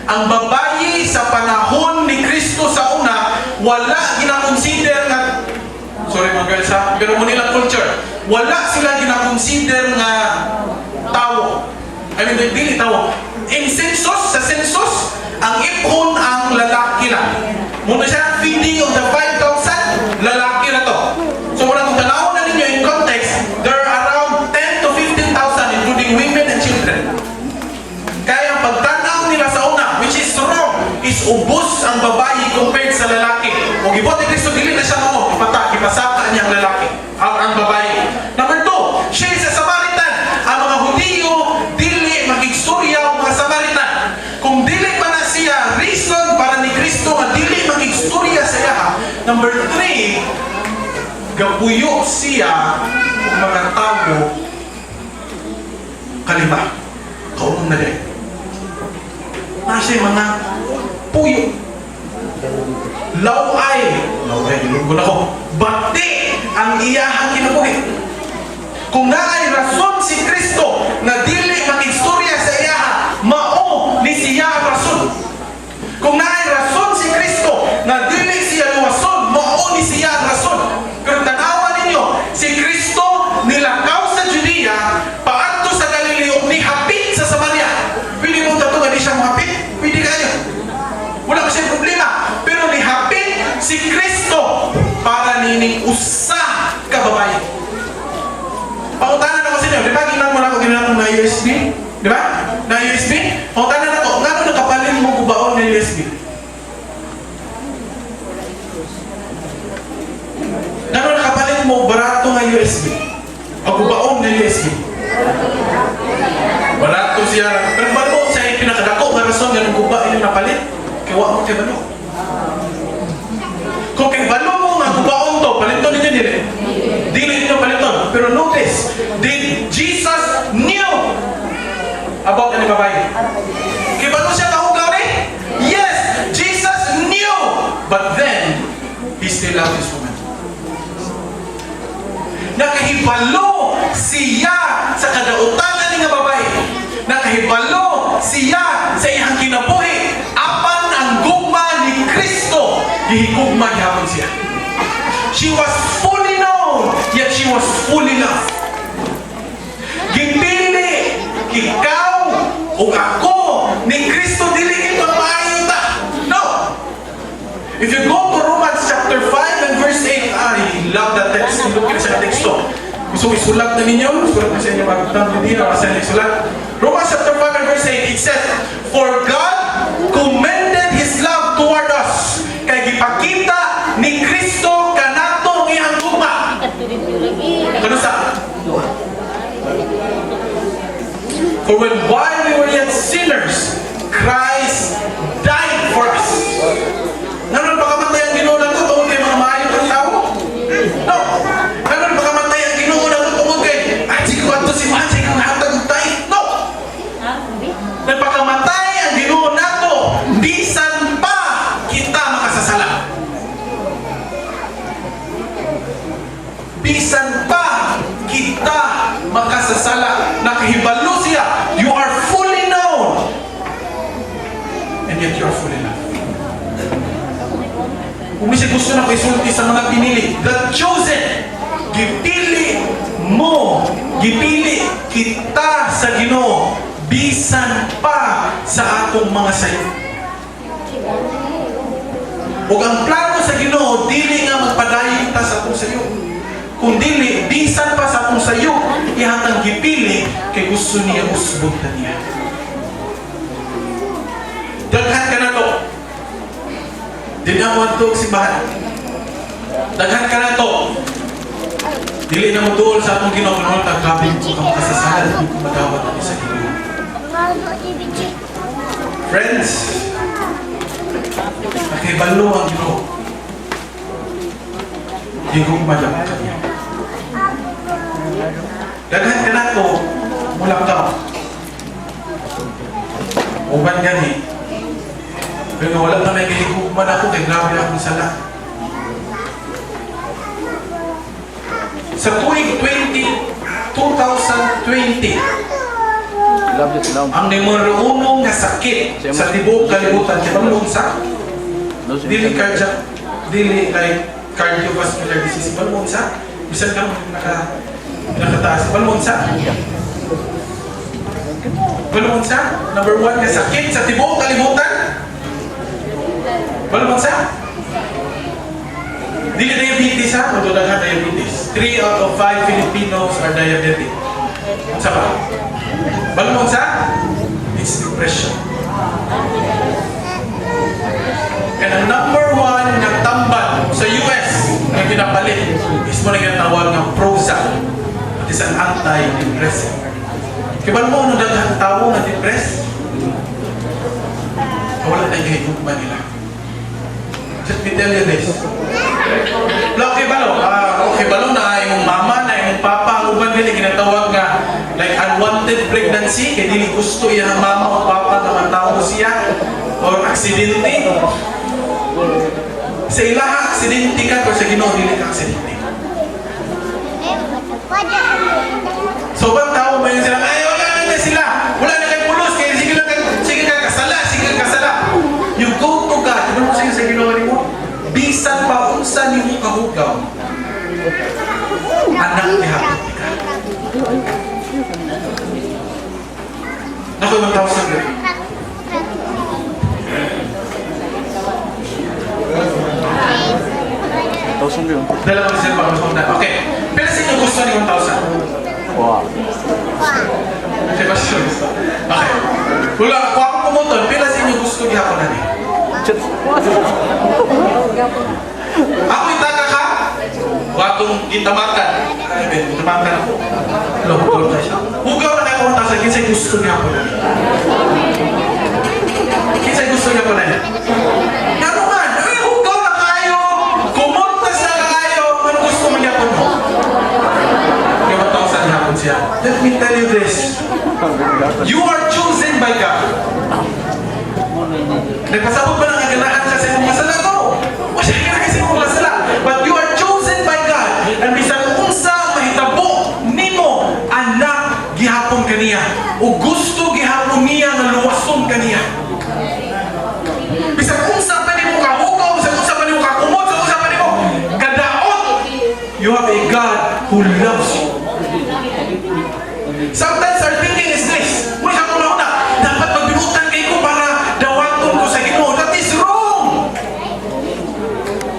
Ang babayi sa panahon ni Kristo sa una, wala gina-consider nga, sorry mga girls ha, pero mao nilang culture, wala sila gina-consider nga tao. I mean, dili tao. In census, sa census, ang iphon ang lalaki lang. Mao na siya, feeding of the 5,000, lalaki na to. So, wala kung tanawon na ninyo in context, there are around 10 to 15,000 including women and children. Kaya ang pagtanaw nila sa una, which is wrong, is ubos ang babae compared sa lalaki. O gibuhat ni Kristo, dili na siya mao, ipata, ipasaka niya ang lalaki, ang babae. Number two, she is a Samaritan. Ang mga Hudiyo, dili makigstorya ang mga Samaritan. Kung dili pa na siya reason para ni Kristo nga dili makigstorya sa iya. Number three, gapuyo siya ug mga tawo kalima. Kaunong na din. Nasa mga puyo. Laway. Laway, nilunggon ako. Bati ang iyahang kinabuhi. Kung naay rason si Kristo na dili makigstorya sa iyaha, mao ni siya ang rason. Kung naay rason si Kristo na dili siya luwason, mao ni siya ang rason. Pero tanawa ninyo, si Kristo nilakaw sa Judea, paadto sa Galileo, nihapit sa Samaria. Pwede mo tato nga di siya mohapit? Pwede kayo. Wala kasi problema. Pero nihapit si Kristo para nining usa ka babae. Pangutanan ako sa inyo, di ba ginang mo na ako ginang na USB? Di ba? Na USB? Pangutanan ako, ngano nakapalit mo gubaon ng USB? Ngano nakapalit mo barato nga USB? O gubaon nga USB? Barato siya. Pero balo sa pinakadako nga rason nga nung guba inyong napalit? Kay wa mo kay balo. Kung kay balo mo nga gubaon to, paliton ninyo dili. Dili ninyo paliton. Pero notice, did Jesus knew about ani babae? Kay balo siya kahugaw ni? Yes, Jesus knew. But then, he still loved this woman. Nakahibalo siya sa kadautan ani nga babae. Nakahibalo siya sa iyang kinabuhi. Apan ang gugma ni Kristo, gihigugma gihapon siya. She was fully known, yet she was fully loved. Gipili ikaw ug ako ni Kristo dili kay maayo ta. No. If you go to Romans chapter 5 and verse 8, I love that text. Look at sa teksto. Gusto ko isulat na ninyo. Isulat na sa inyo magtang hindi na kasi isulat. Romans chapter 5 and verse 8, it says, "For God commended His love toward us." Kay gipakita ni Kristo kanato ang iyang gugma. Kano sa? "For when while we were yet sinners, Christ died for us." Ngano pakamatay ang Ginoo nato tungod kay mga maayo kang tao? No. Ngano pakamatay ang Ginoo nato tungod kay ay sige ko adto si man sige ko hatag og tithe? No. Nagpakamatay ang Ginoo nato bisan pa kita makasasala. Bisan pa kita makasasala, nakahibalo siya. You are fully known. And yet you are fully loved. Kung may gusto na ko isulti sa mga pinili, the chosen, gipili mo, gipili kita sa Ginoo, bisan pa sa atong mga sayo. Ug ang plano sa Ginoo dili nga magpadayon ta sa atong sayo. Kung dili bisan pa sa atong sayo, ihatang gipili kay gusto niya usbon ta niya. Daghan ka na to. Dili na mo adto og simbahan. Daghan ka na to. Dili na mo duol sa atong Ginoo kuno ta grabe ko ka makasasala, di ko madawat ani sa Ginoo. Friends, nakibalo ang Ginoo. Gigugma lang kaniya. Daghan ka na to, mulakaw. Uban gani. Pero wala na may gihigugma na ako kay grabe akong sala. Sa tuig 20, 2020, Ang numero uno nga sakit sa tibuok kalibutan, kay mo unsa? Dili cardiac, dili like cardiovascular disease. Balo mo unsa? Bisan ka mo nakataas. Balo mo unsa? Balo mo unsa? Number one nga sakit sa tibuok kalibutan? Balo mo unsa? Dili diabetes ha, although daghan diabetes. 3 out of 5 Filipinos are diabetic. Unsa ba? Balo mo unsa? It's depression. And ang number one nga tambal sa US nga ginapalit is mao na ginatawag nga Prozac. It is an anti-depressant. Kibalo mo ano daghang tao nga depressed? Wala na gihigugma nila. Just me tell you this. Wala okay balo? Ah, okay balo na imong mama na imong papa ang uban dili ginatawag nga like unwanted pregnancy kay dili gusto iyang mama o papa nga matawo siya or aksidente. Sa ilaha aksidente ka pero sa Ginoo dili ka aksidente. So bang tao ba yun sila? Ay, wala na na sila. Wala na kay pulos. Kaya sige lang, sige ka kasala, sige ka kasala. You go to God. Ano mo sige sa Ginoo nimo? Bisan pa unsa nimo kahugaw. Anak gihapon ka. Naku, 1,000 gabi. Thousand yun. Dala ko siya para mas. Okay. Pero sino gusto ni 1,000? Wow. Di ba siya gusto? Okay. Wala, kung ako pumuton, pila sa inyo gusto gihapon na ni? Chat. Ako itaka ka? Watong gitamakan. Ay, ben, gitamakan ako. Hello, hugaw na siya. Hugaw na kayo 1,000, kinsay gusto gihapon na ni? Kinsay gusto gihapon na ni? Ngano man? Ay, hugaw na kayo! Kumontas na kayo! Ano gusto mo gihapon mo? Kaya 1,000 gihapon siya. Let me tell you this. You are chosen by God. Nagpasabot ba ng ganahan ka sa imong masala? No. Wala ka na sa imong masala. But you are chosen by God. And bisan unsa mahitabo nimo, anak gihapon kaniya. O gusto gihapon niya nga luwason kaniya. Bisan unsa pa nimo kahugaw, bisan unsa pa nimo kakumot, bisan unsa pa nimo kadaot, you have a God who loves you. Sometimes our thinking is this. Muna sa akong una, dapat magbinutan kay ko para dawaton ko sa Ginoo. That is wrong.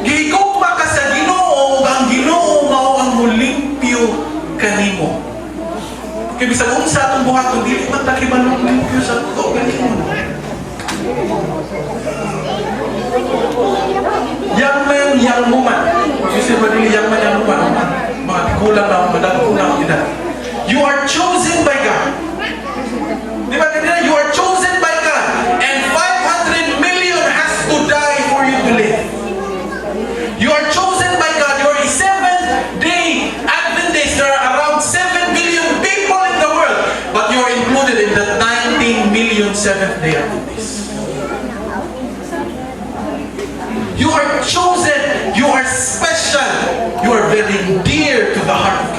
Gihigugma ka sa Ginoo ug ang Ginoo mao ang mulimpyo kanimo. Kay bisan unsa atong buhaton dili man ta kibalong limpyo sa kaugalingon. Young man, young woman. Kasi ba dili young man, young woman? Mga kulang na, madagko na ang edad. You are chosen by God. Di ba kanina? You are chosen by God. And 500 million has to die for you to live. You are chosen by God. You are a Seventh-day Adventist. There are around 7 billion people in the world. But you are included in the 19 million Seventh-day Adventists. You are chosen. You are special. You are very dear to the heart of